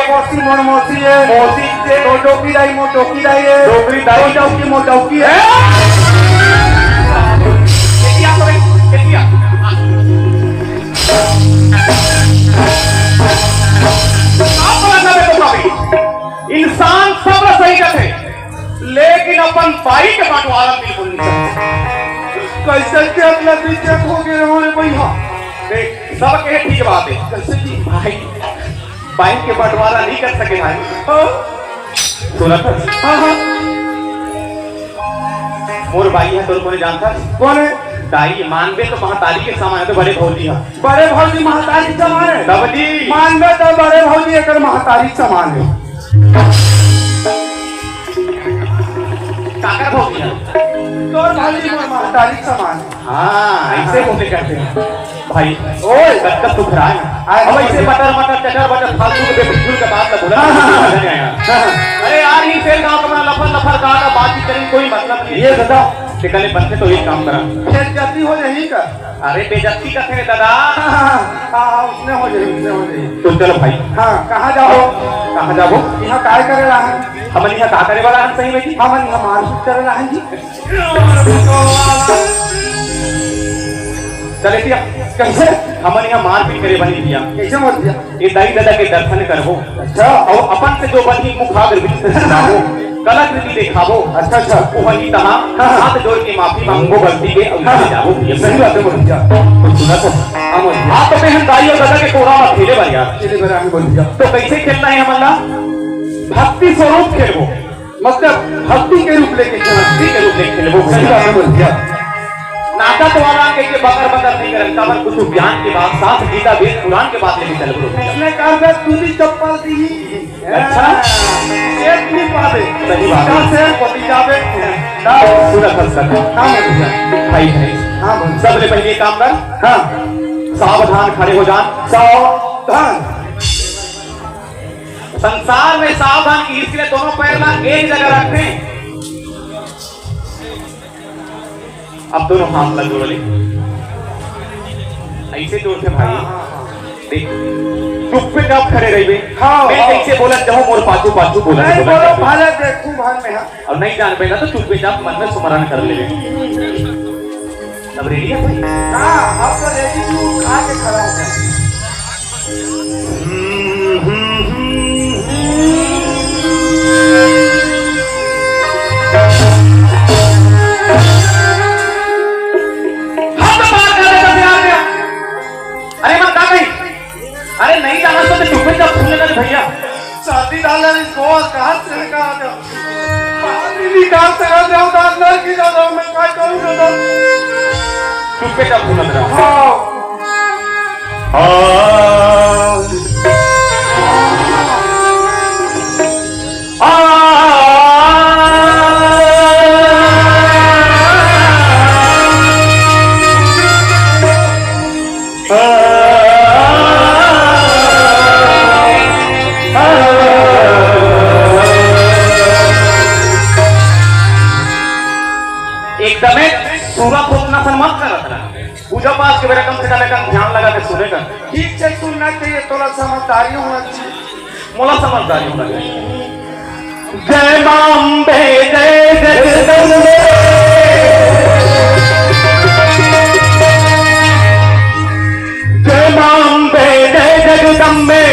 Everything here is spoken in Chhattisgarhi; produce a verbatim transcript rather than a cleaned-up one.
मौसी मोर मौसी हे। मौसी के तो डोकी दाई मोर डोकी दाई हे। डोकरी दाई। तो डौकी मोर डौकी हे। ए! केतिया तो रे, केतिया। का बोला ना बे तो कभी? इंसान सब ला सही कथे, लेकिन अपन बाई के बंटवारा बिल्कुल नहीं करथे। कइसे के अपना बीच हो गए हो रे भैया? देख, सब कहे ठीक बात हे। कइसे की? भाई, बाई के बंटवारा नहीं कर सके भाई। हाँ। सुनत हस? हाँ, हाँ। मोर बाई हे, तोर कोने जानत हस? कोन हे? दाई, मानबे तो महतारी के समान हे, तो बड़े भौजी हे। बड़े भौजी महतारी के समान हे? तब जी। मानबे तो बड़े भौजी एकर महतारी के समान हे। काकर भौजी हे? तोर भौजी मोर महतारी के समान हे। हाँ, ऐसे बोले करते हैं। भाई, ओए। कतका सुखराय। आय, अब ऐसे बटर मटर चटर बटर फालतू के बेफिजूल के बात ला बोला। हाँ, हाँ, हाँ। मजा नहीं आया। हाँ, हाँ। अरे यार, ये फेर गांव का लफर लफर का, का बातचीत करें, कोई मतलब नहीं। ये बताओ। ते कले बनते तो एक काम करा। बेइज्जती हो जाही का? अरे बेइज्जती का थे दादा। हाँ, हाँ, हाँ, हाँ, उसने हो जाही, उसने हो जाही। तो चलो भाई। हाँ, कहाँ जाबो? कहाँ जाबो? यहाँ काय करे ला हन? हमन यहाँ का करे वाला हन सही में जी? हमन यहाँ मारपीट करे ला हन जी। चले भैया, कइसे? हमन यहाँ मारपीट करे बनी भैया। कइसे मत भैया? ये दाई ददा के दर्शन करबो। अच्छा। अउ अपन से जो बनही मुखाग्र विनती सुनाबो, कलाकृति देखाबो। अच्छा, अच्छा। वही तहाँ हाँ, हाँ। हाथ जोड़ के माफी मांगबो गलती के अउ हाँ, जाबो भैया। सही बात हे भैया। तो सुना तो। हाँ, बोल भैया। हाथ में हम दाई अउ ददा के कोरा में खेले बर यार। खेले बर आगे बोल भैया। तो कइसे खेलना हे हमन ला? भक्ति स्वरूप खेलबो। मतलब भक्ति के रूप लेके चलना। भक्ति के रूप लेके चलबो सही भैया। बात हे भैया। नाटक वाला के, के बकर बकर नहीं करन, काबर कुछ ज्ञान के बात, शास्त्र गीता वेद पुराण के बात लेके चलबो भैया। इसने कहा था, तू भी चप्पल दी। अच्छा। एक नहीं पावे। सही बात हे। कहाँ से पति जावे? ना। सुरत हंसत। हाँ भैया। भाई है। हाँ भैया। सबले पहले काम कर। हाँ। सावधान खड़े हो जा। सावधान। संसार में सावधान की, इसलिए दोनों पैर ना एक जगह रखें। अब दोनों हाथ ला जोड़ ले, ऐसे जोड़ के भाई देख, चुप्पे चाप खड़े रहिबे। हाँ, मैं हाँ। जैसे बोला चाहूँ, मोर पाछू पाछू बोला नहीं बोला बोलो, भले देखू भान में, हाँ। अउ नहीं जानबे ना तो चुप्पे चाप मन में सुमरन कर ले। अब रेडी हे भाई? हाँ, अब तो रेडी तू खा के खड़ा हो जा। हाथ तो बाहर कर दे, तब यार क्या? अरे मन का कही? अरे नहीं जाना तो चुप्पे चाप सुन लेना भैया। शादी डाला इस गोवा कहाँ से लेकर आ जाओ? शादी निकाल से आ जाओ, दादा की दादा, मैं क्या करूँ दादा? चुप्पे चाप सुनत रहा। हाँ। हाँ। आ। एकदमे सूरत होत ना सन मत करत रहा। पूजा पाठ के बेरा कम से कम एकदम ध्यान लगा के सुने कर। ठीक से सुनना चाहिए, थोड़ा समझदारी होना चाहिए। मोला समझदारी होना चाहिए। जय मां अम्बे, जय जगदम्बे। जय मां अम्बे, जय जगदम्बे।